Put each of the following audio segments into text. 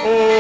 Oh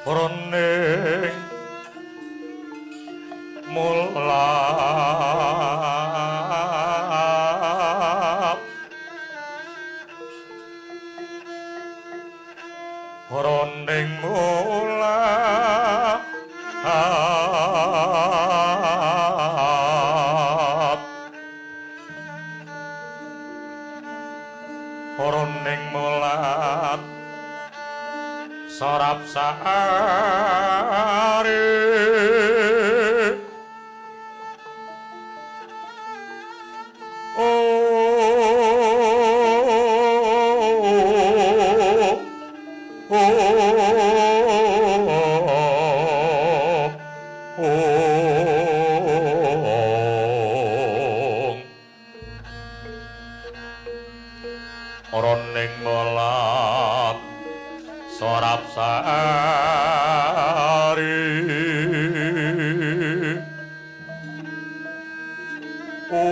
Rening mulap Rening mulap Rening mulap Sorap sari Oh Oh Oh Rening mulap Sorap sari Oh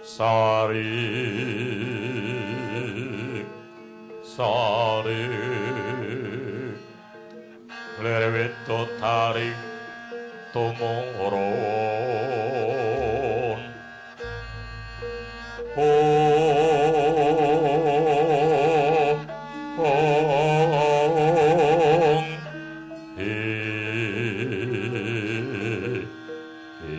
Sari Sari Lerweto tari tumurun Oh He He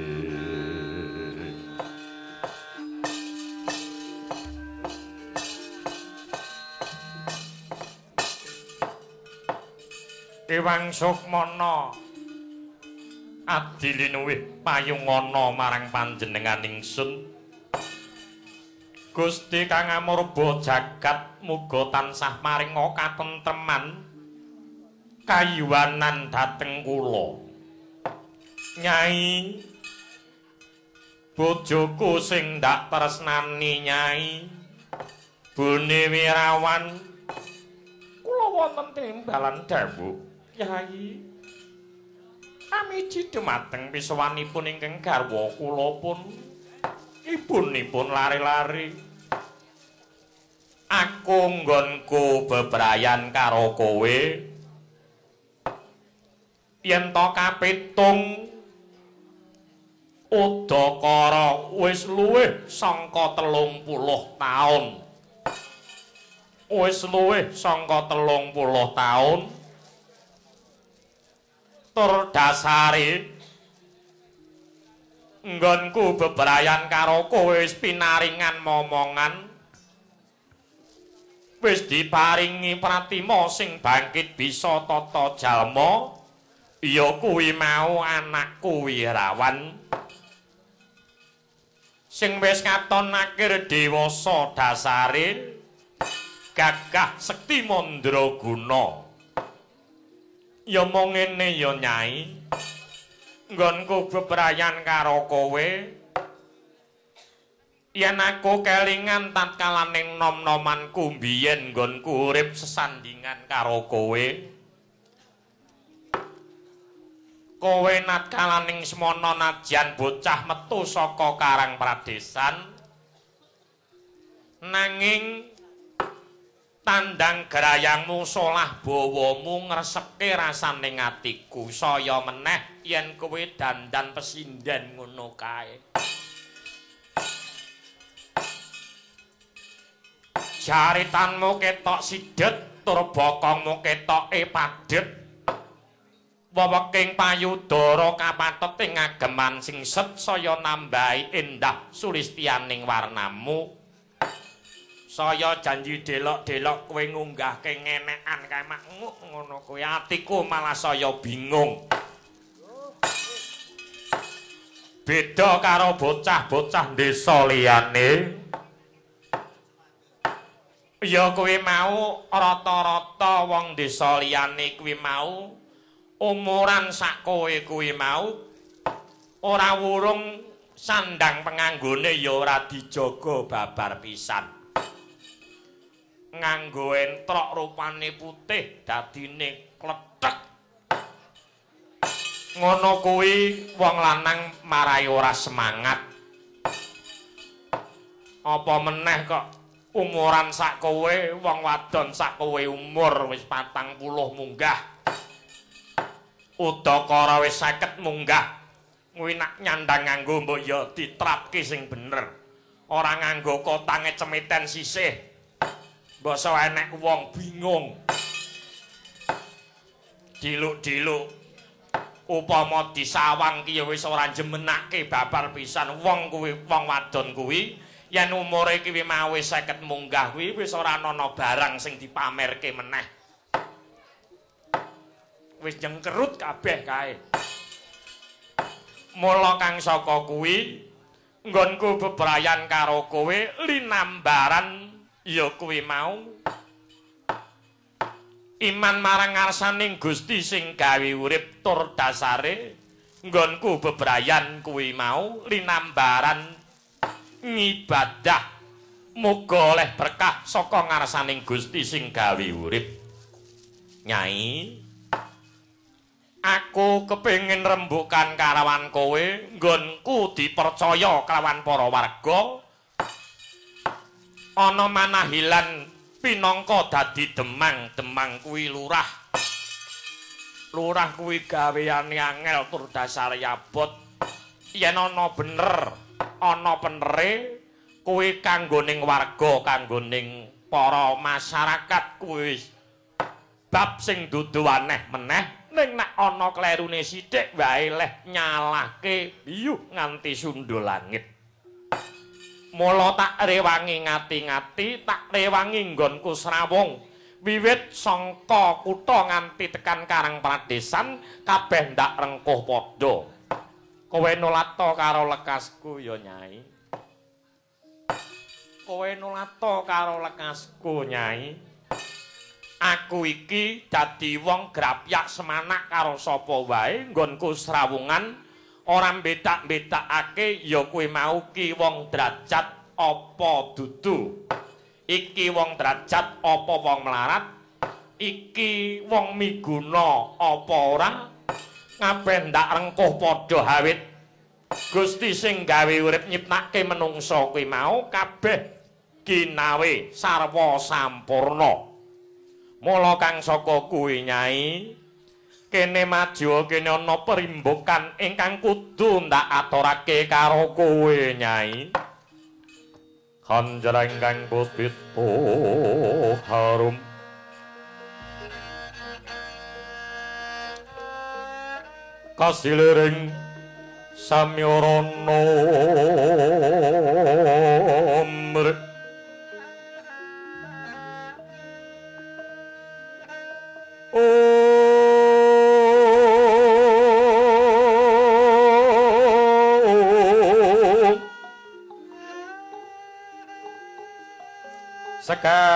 Ewang Sukmana adhi linuwih payungana marang panjenengan ingsun. Gusti kang amurba jagat muga tansah maringa katentreman kayuwanan dhateng kula. Nyai, bojoku sing ndak tresnani Nyai Bune Wirawan, kula wonten timbalan dawuh Kyai. Amiji dumateng pisowanipun ingkang garwa kula pun ibunipun lari-lari. Aku nggonku bebrayan karo kowe yen to kapitung udakara wis luwih sangka 30 taun. Wis luwih sangka 30 taun. Tur dasare nggonku bebrayan karo kowe wis pinaringan momongan, wis diparingi pratima sing bangkit bisa tata jalma, ya kuwi mau anakku Wirawan sing wis katon akhir dewasa dasare gagah sekti mandraguna. Ya mung ngene ya Nyai, nggonku bebrayan karo kowe Yen aku kelingan tatkalaning nom-nomanku biyen nggonku urip sesandingan karo kowe. Kowe natkalaning semono najan bocah metu saka Karang Pradesan, nanging tandang grayangmu solah bawamu ngresepke rasane atiku. Saya meneh yen kowe dandan pesinden ngono kae. Jaritanmu ketok sidet tur bokongmu ketoke padhet. Weweking payudara kapatet ing ageman singset saya nambahi endah sulistianing warnamu. Saya janji delok-delok kowe ngunggahke ngenekan kae makmuk ngono kuwi atiku malah saya bingung. Beda karo bocah-bocah desa liyane. Ya kuwi mau rata-rata wong desa liyane kuwi mau umuran sak kowe kuwi mau ora wurung sandang penganggone ya ora dijaga babar pisan. Nganggo entrok rupane putih dadine klethek. Ngono kuwi wong lanang marai ora semangat. Apa meneh kok umuran sak kowe wong wadon sak kowe umur wis 40 munggah. Udakara wis 50 munggah. Kuwi nak nyandang nganggo mbok ya ditrapke sing bener. Ora nganggo kotange cemiten sisih. Basa enek wong bingung. Diluk-diluk upama disawang ki ya wis ora njemenake babar pisan wong kuwi wong wadon kuwi yen umure kuwi mau wis 50 munggah kuwi wis ora ana barang sing dipamerke meneh. Wis jengkerut kabeh kae. Mula kang saka kuwi nggonku bebrayan karo kowe linambaran ya kuwi mau iman marang ngarsaning Gusti sing gawe urip tur dasare nggonku bebrayan kuwi mau linambaran ngibadah muga oleh berkah saka ngarsaning Gusti sing gawe urip. Nyai, aku kepengin rembukan karawan kowe nggonku dipercaya kelawan para warga ana manahilan pinangka dadi demang. Demang kuwi lurah. Lurah kuwi gaweane angel tur dasare abot. Yen ana bener, ana penere kuwi kanggo ning warga, kanggo ning para masyarakat kuwi bab sing dudu aneh meneh. Ning nek ana klerune sithik wae leh nyalahke biyuh nganti sundul langit. Mula tak rewangi ngati-ngati, tak rewangi nggonku srawung. Wiwit sangka kutha nganti tekan Karang Pradesan, kabeh ndak rengkuh padha. Kowe nulato karo lekasku ya, Nyai. Kowe nulato karo lekasku, Nyai. Aku iki dadi wong grapyak semanak karo sapa wae nggonku srawungan. Ora mbedak-mbedakake ya kuwi mau ki wong derajat apa dudu. Iki wong derajat apa wong melarat, iki wong miguna apa ora, kabeh ndak rengkuh padha awit Gusti sing gawe urip nyiptake menungsa kuwi mau kabeh ginawe sarwa sampurna. Mula kang saka kuwi Nyai, kene maju kene ana perimbukan ingkang kudu ndak aturake karo kowe Nyai. Kanjeng kang puspita harum kasiliring samyarana mrek sekar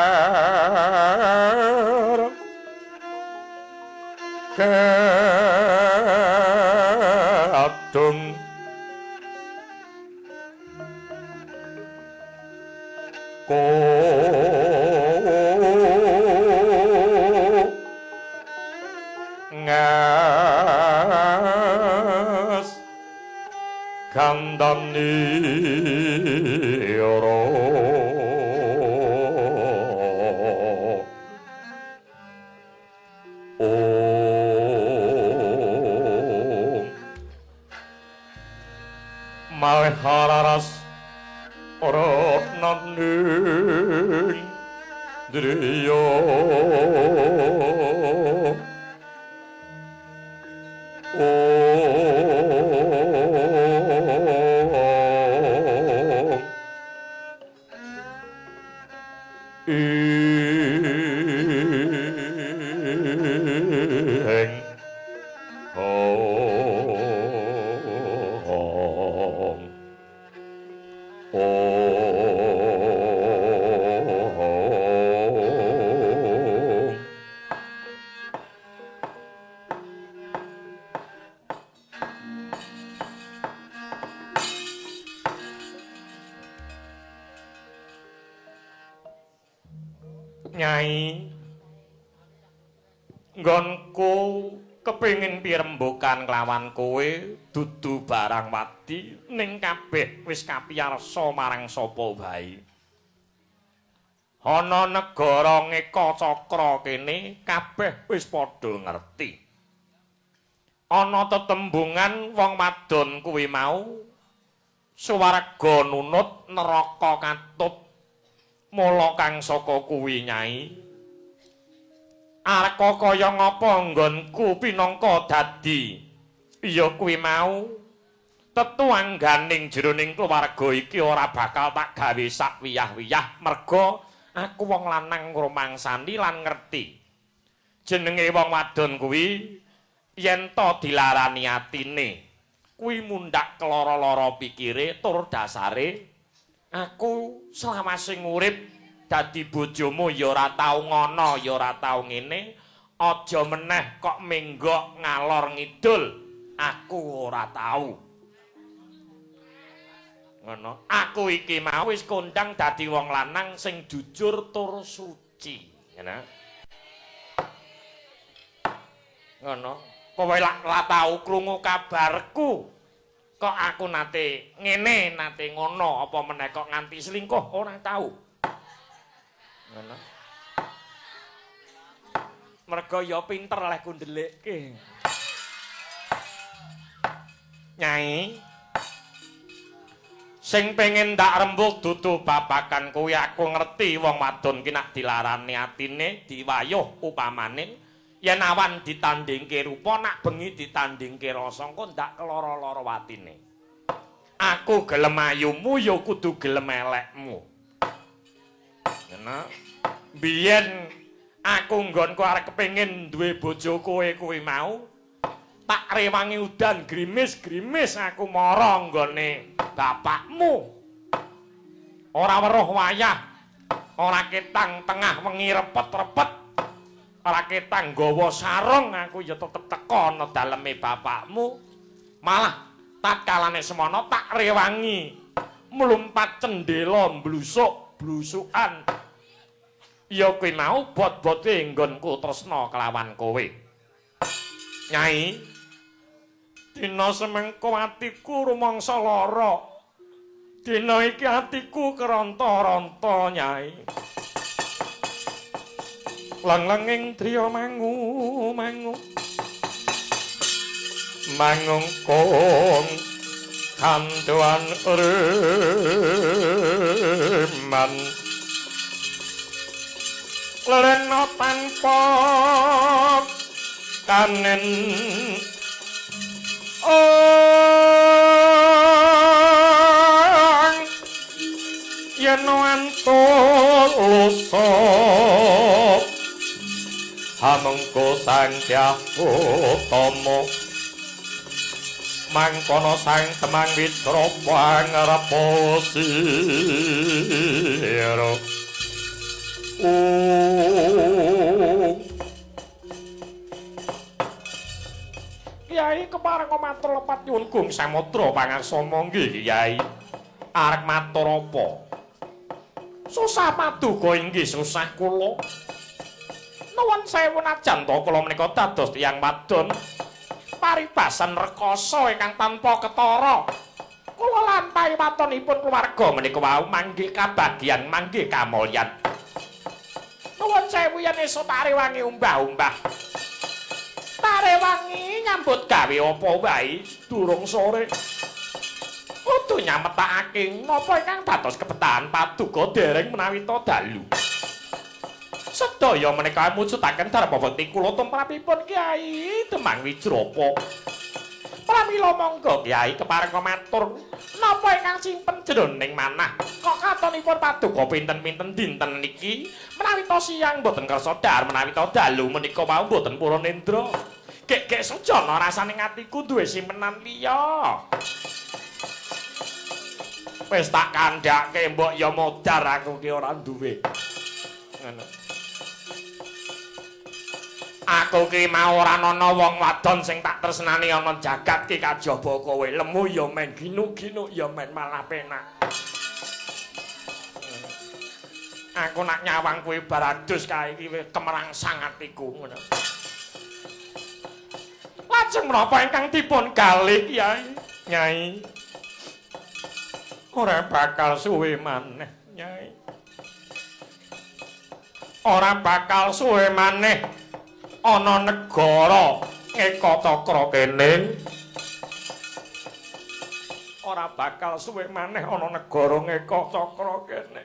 kadung Hamengku ngas kandhani ora Om malih hararas ora naning driya Om ing Om Om. Nyai, nggonku kepengin pirembukan kelawan kowe dudu barang wadi ning kabeh wis kapiyarsa marang sapa wae. Ana negara Ngeka Cakra kene kabeh wis padha ngerti. Ana tetembungan wong wadon kuwi mau swarga nunut neraka katut. Mula kang saka kuwi Nyai, arka kaya ngapa nggonku pinangka dadi ya kuwi mau tetu angganing jroning keluarga iki ora bakal tak gawe sak wiyah-wiyah merga aku wong lanang ngrumangsani lan ngerti jenenge wong wadon kuwi yen to dilarani atine kuwi mundhak keloro-loro pikire tur dasare aku selawase urip dadi bojomu ya ora tau ngono ya ora tau ngene, aja meneh kok menggok ngalor ngidul, aku ora tau. Ngono, aku iki mau wis kondang dadi wong lanang sing jujur tur suci, ngono. Ngono, kowe lak ora tau krungu kabarku. Kok aku nate ngene, nate ngono, apa meneh kok nganti selingkuh ora tau. Ngono. Mergo ya pinter leh ku ndelikke. Nyai, sing pengen ndak rembug dudu babagan kuwi aku ngerti wong wadon ki nak dilarani atine diwayuh upamane yen awan ditandingke rupa nak bengi ditandingke rasa engko ndak keloro-loro atine. Aku gelem ayumu ya kudu gelem elekmu. Ngono. Biyen aku nggonku arep kepengin duwe bojo kowe kuwi mau tak rewangi udan grimis-grimis aku mara nggone bapakmu. Ora weruh wayah, ora ketang tengah wengi repet-repet, ora ketang nggawa sarung aku ya tetep teka ana daleme bapakmu. Malah tatkalane semono tak rewangi mlumpat cendela mblusuk blusukan. Ya kuwi mau bot-bote nggonku tresna kelawan kowe. Nyai, dina semengko atiku rumangsa lara. Dina iki atiku keronta-ronta, Nyai. Leng-lenging driya mangu-mangu. Mangungkung kanduan reman. Lena tanpa kanen ong yen antul lusa hamengko Sang Dyah Utama mangkono Sang Demang Wijrapa ngarepa sira. Kyai kepareng matur lepat nyuwun Gung Samudra pangaksama nggih Kyai. Arep matur apa? Susah paduka inggih susah kula. Nuwun sewu najan to kula menika dados tiyang wadon. Paribasan rekoso ingkang tanpa ketara. Kula lan paiwatonipun keluarga menika wau manggih kabagyan manggih kamulyan. Nuwun sewu yen esuk tak rewangi umbah-umbah. Tak rewangi nyambut gawe apa wae durung sore. Kudu nyametakake napa ingkang dados kebetahan paduka dereng menawi ta dalu. Sedaya menika mujudaken dharma bekti kula tumrapipun Kyai Demang Wijrapa. Pramila monggo Kyai kepareng matur napa ingkang simpen jroning manah. Kok katonipun paduka pinten-pinten dinten niki menawi ta siang mboten kersa dhahar menawi ta dalu menika wau mboten purun nendra. Gek-gek sejana rasane atiku duwe simpenan liya. Wis tak kandhake mbok ya modar aku ki ora duwe. Ngono. Aku ki mau ora ana wong wadon sing tak tresnani ana jagat ki kajaba kowe. Lemu ya men ginuk-ginuk ya men malah penak. Aku nak nyawang kowe baradus kae iki kemerangsang atiku ngono. Lajeng menapa ingkang dipun galih Kyai? Nyai. Ora bakal suwe maneh, Nyai. Ora bakal suwe maneh ana negara Ekacakra kene. Ora bakal suwe maneh ana negara Ekacakra kene.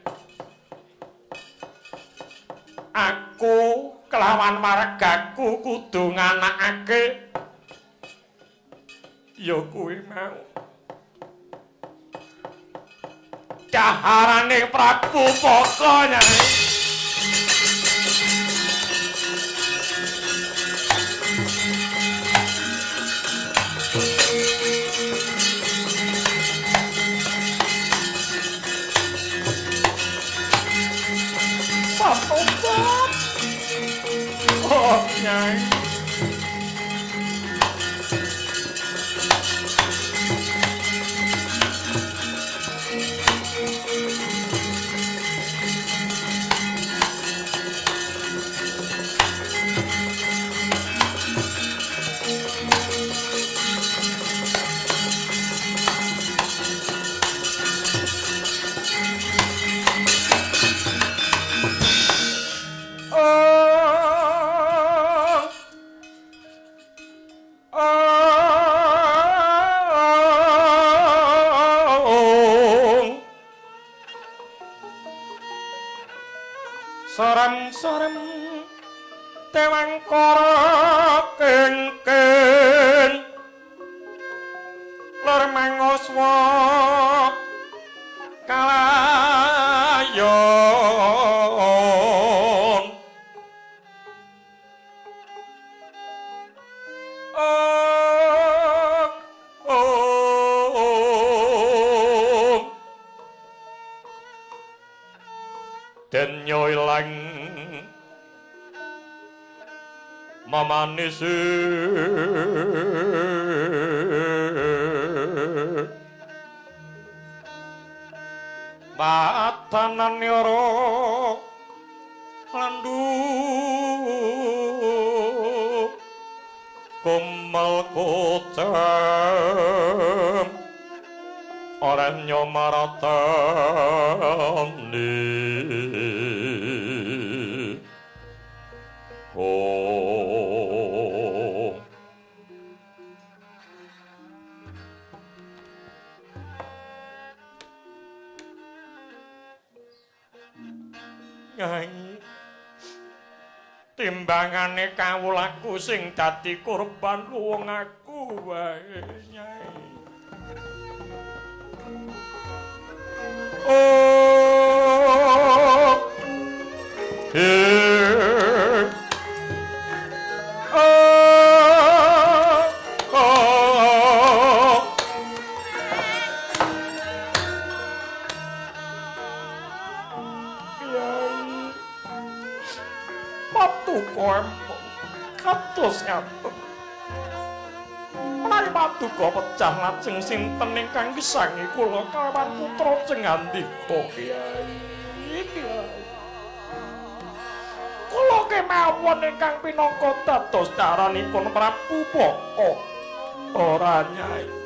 Aku kelawan wargaku kudu nganakake ya kuwi mau. Daharane Prabu Paka, Nyai. Patobat. Oh, Nyai. Serem-serem tewangkara kengken lor mangoswa kalayon. Oh, oh, denyo ilang mamanise batanan ora landu kumel kocem ora nyomaratani. Oh, Nyai, timbangane kawulaku sing dadi korban wong aku wae, Nyai. Oh, oh, oh. Kyai, patuko kados ngaten. Menawi paduka pecah lajeng sinten ingkang gesangi kula kalawan putra Cengandika, Kyai. Kyai. Kula kemawon ingkang pinangka dados daranipun Prabu Baka. Ora Nyai.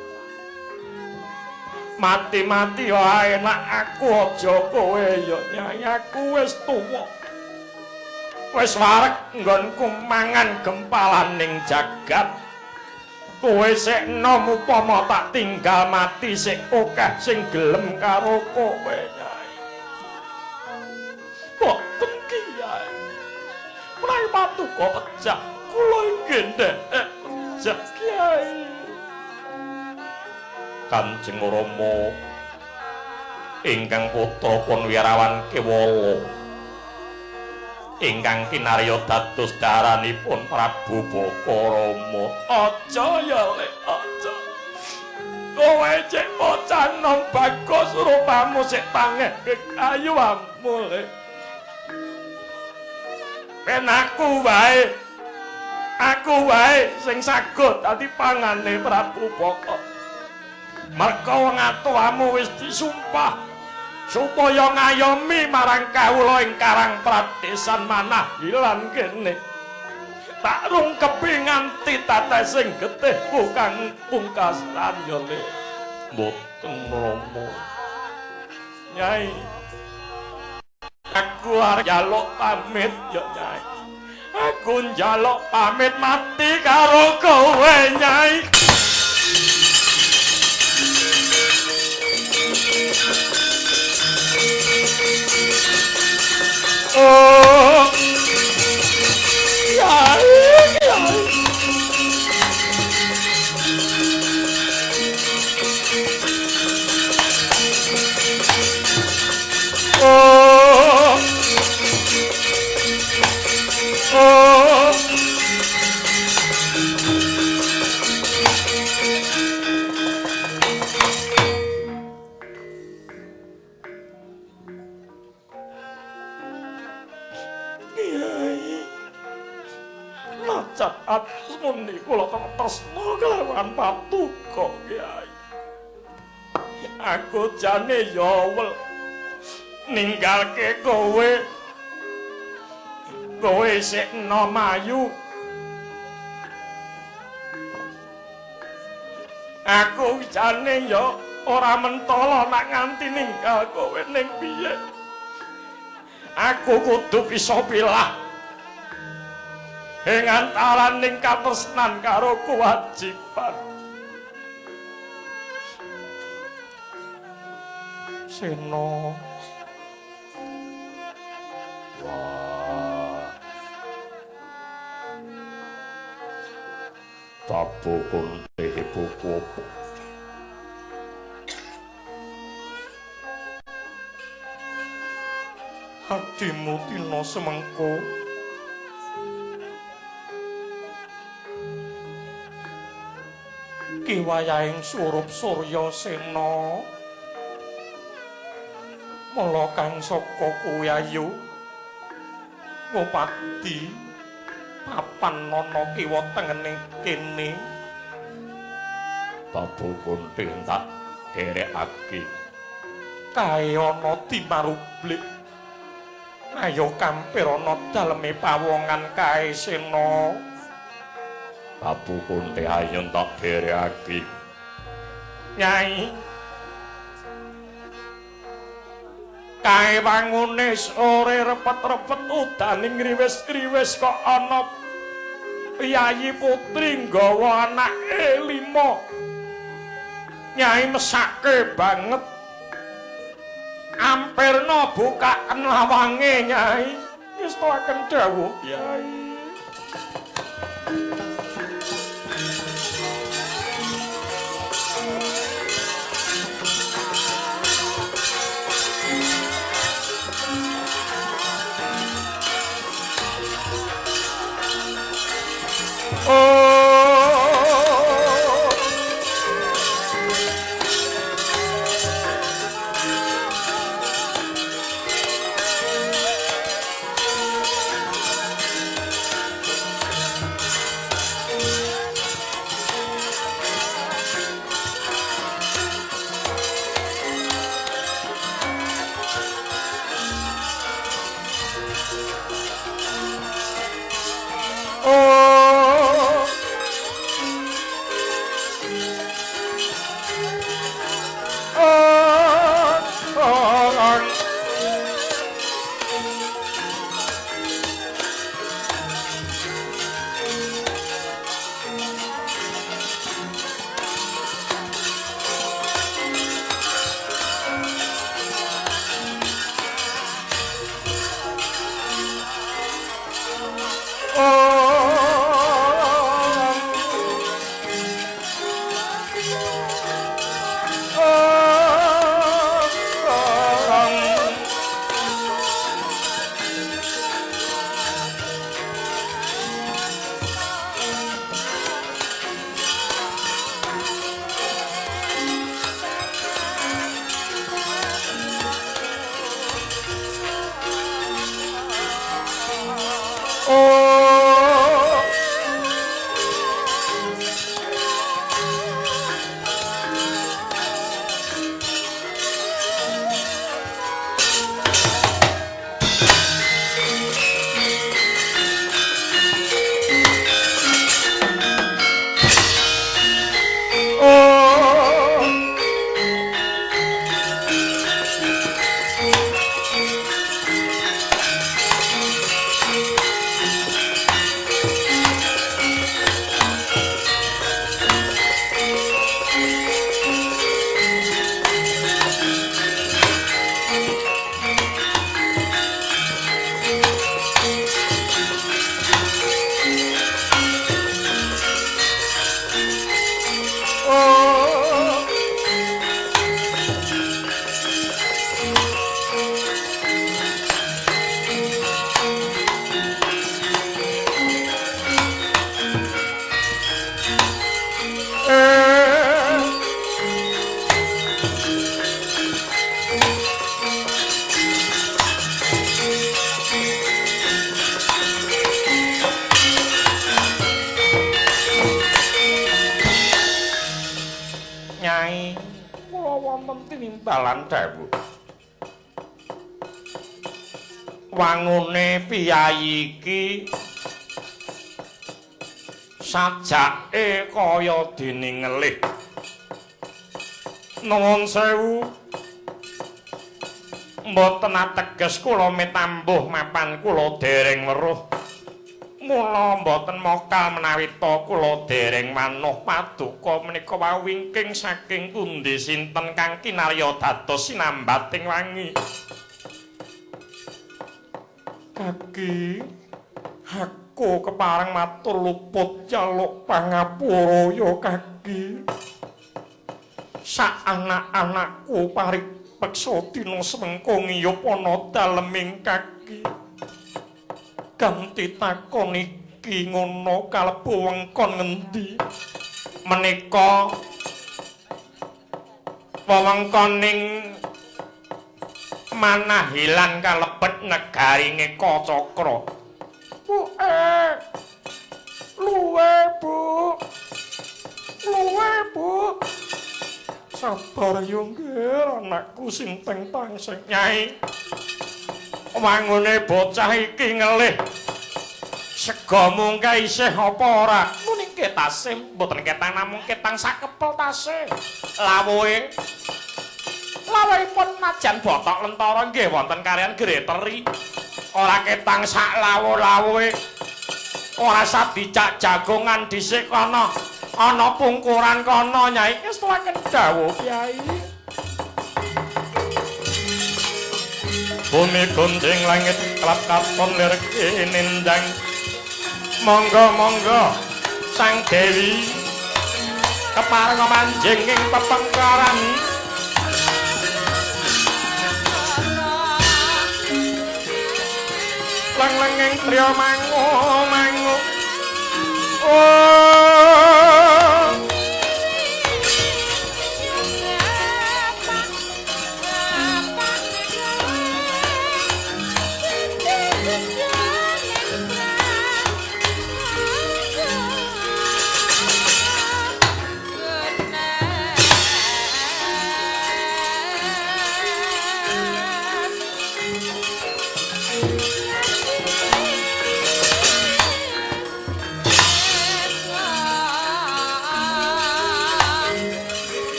Mati-mati wae enak aku aja kowe ya Nyai, aku wis tuwa. Wis wareg nggonku mangan gempalaning jagat. Kowe sik enom upama tak tinggal mati sik akeh sing gelem karo kowe Nyai. Boten Kyai. Menawi patuko pejah kula inggih ndherek pejah Kyai. Kanjeng Rama ingkang putra pun wirawan kewala ingkang kinarya dados daranipun Prabu Baka Rama. Aja ya Lek, aja. Kowe cek bocah nom bagus rupamu sik tangeh kekayuanmu Lek. Ben aku wae. Aku wae sing sagut dadi pangane Prabu Baka. Merga wong atuamu wis disumpah supaya ngayomi marang kawula ing Karang Pradesan manah ilang kene. Tak rungkepi nganti tetesing getihku kang pungkasan ya Lek. Mboten Rama. Nyai, aku arep njaluk pamit ya Nyai. Aku njaluk pamit mati karo kowe Nyai. Oh, Kyai, Kyai. Oh, oh. Muni kula tresna kelawan patuko Kyai. Aku jane ya wel ninggalke kowe. Kowe sik enom ayu. Aku jane ya ora mentala nak nganti ninggal kowe ning piye. Aku kudu bisa pilah ing antaraning katresnan karo kewajiban. Sena. Wah. Prabu Kunti buku apa? Hatimu tina semengko kiwayahing surup surya sena. Mula kang saka kuwi ayu ngupadi papan ana kiwa tengene kene. Prabu Kunti tak derekake. Kae ana dimarublik. Ayo kampir ana daleme pawongan kae sena. Prabu Kunti ayo tak derekake. Nyai, kae wangune sore repet-repet udane ngriwis-kriwis kok ana piyayi putri nggawa anake 5. Nyai mesake banget. Ampirna bukaken lawange Nyai. Ngestoaken dawuh Kyai. Oh. Menika wonten tinimbalan dawuh. Wangune piyayi iki sajake kaya dene ngelih. Nuwun sewu. Mboten ateges kula mitambuh mapan kula dereng weruh. Mula mboten mokal menawi ta kula dereng manuh paduka menika wau wingking saking pundi sinten kang kinarya dados sinambating wangi. Kaki, aku kepareng matur luput jaluk pangapura ya kaki. Sak anak-anakku paripeksa dina semengko ngiyup ana daleming kaki. Ganti takon iki ngono kalebu wengkon ngendi? Menika wewengkoning Manahilan kalebet negari Ngekacakra. Bu, luwe Bu. Luwe Bu. Sabar yo nggih anakku sing teng tangsih Nyai. Wangune bocah iki ngelih. Sega mungke isih apa ora? Muni ketase mboten ketang namung ketang sakepel tase. Lawuhe lawuhipun najan botok lentara nggih wonten kaliyan greteri. Ora ketang sak lawuh-lawuhe. Ora sadicak jagongan dhisik kono. Ana pungkuran kono Nyai. Ngestuaken dawuh Kyai. Bumi gunjing langit kelap katon lir kinindang. Monggo monggo Sang Dewi kepareng manjing ing pepengkaran. Leng-lenging triya mangu mangu. Oh.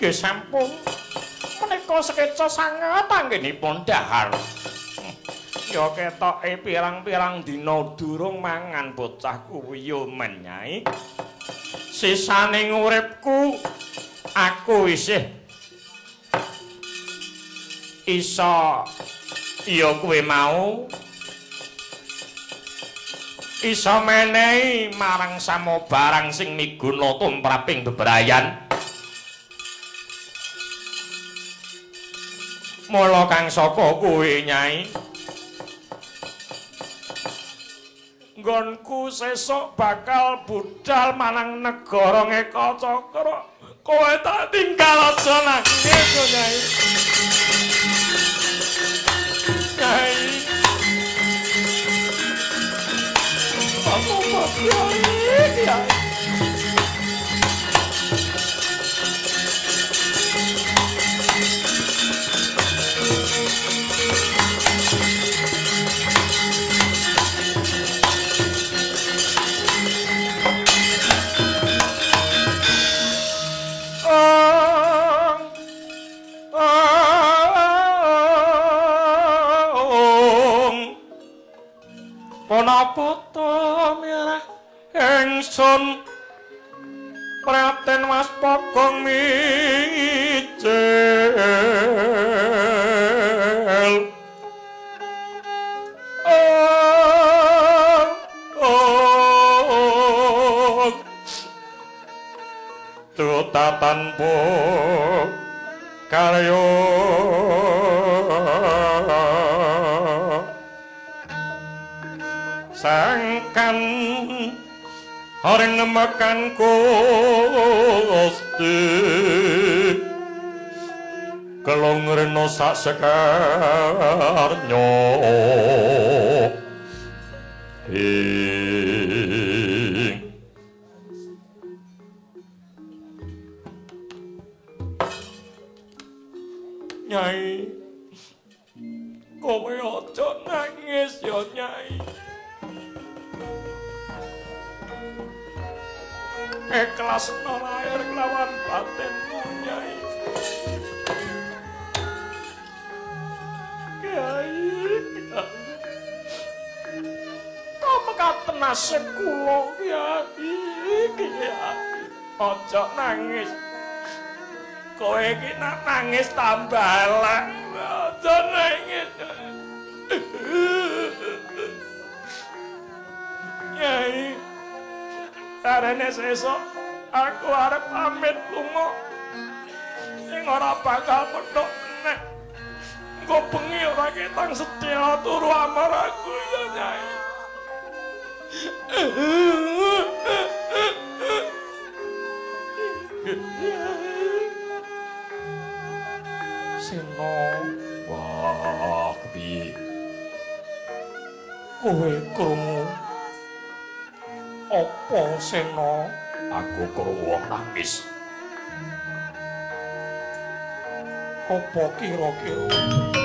Sampun menika sekeca sanget anggenipun dahar. Ya ketoke pirang-pirang dina durung mangan bocah kuwi yo men Nyai. Sisane uripku aku isih iso ya kuwi mau iso menehi marang samobarang sing miguna tumraping bebrayan. Mula kang saka kuwi Nyai, nggonku sesuk bakal budal marang negara Ngekacakra. Kowe tak tinggal aja nangis Nyai. Nyai. Apa Nyai? Nyai. Punapa ta mirah ingsun Mas Pogong mijil. Tuta tanpa karya sangkan haring nemakan Gusti kelongrena sak sekarnya. Nyai, kowe aja nangis ya Nyai. Ikhlasno lahir kelawan batinmu Nyai. Kyai, kau mekaten nasib kula Kyai, Kyai. Aja nangis. Kowe iki nak nangis tambah elek. Aja nangis. Nyai, arene sesuk aku arep pamit lunga. Sing ora bakal petuk nek. Engko bengi ora ketang sedhela turu amar aku ya Nyai. Seno, wah kepiye? Kowe krungu apa Seno? Aku krungu wong nangis. Apa kira-kira?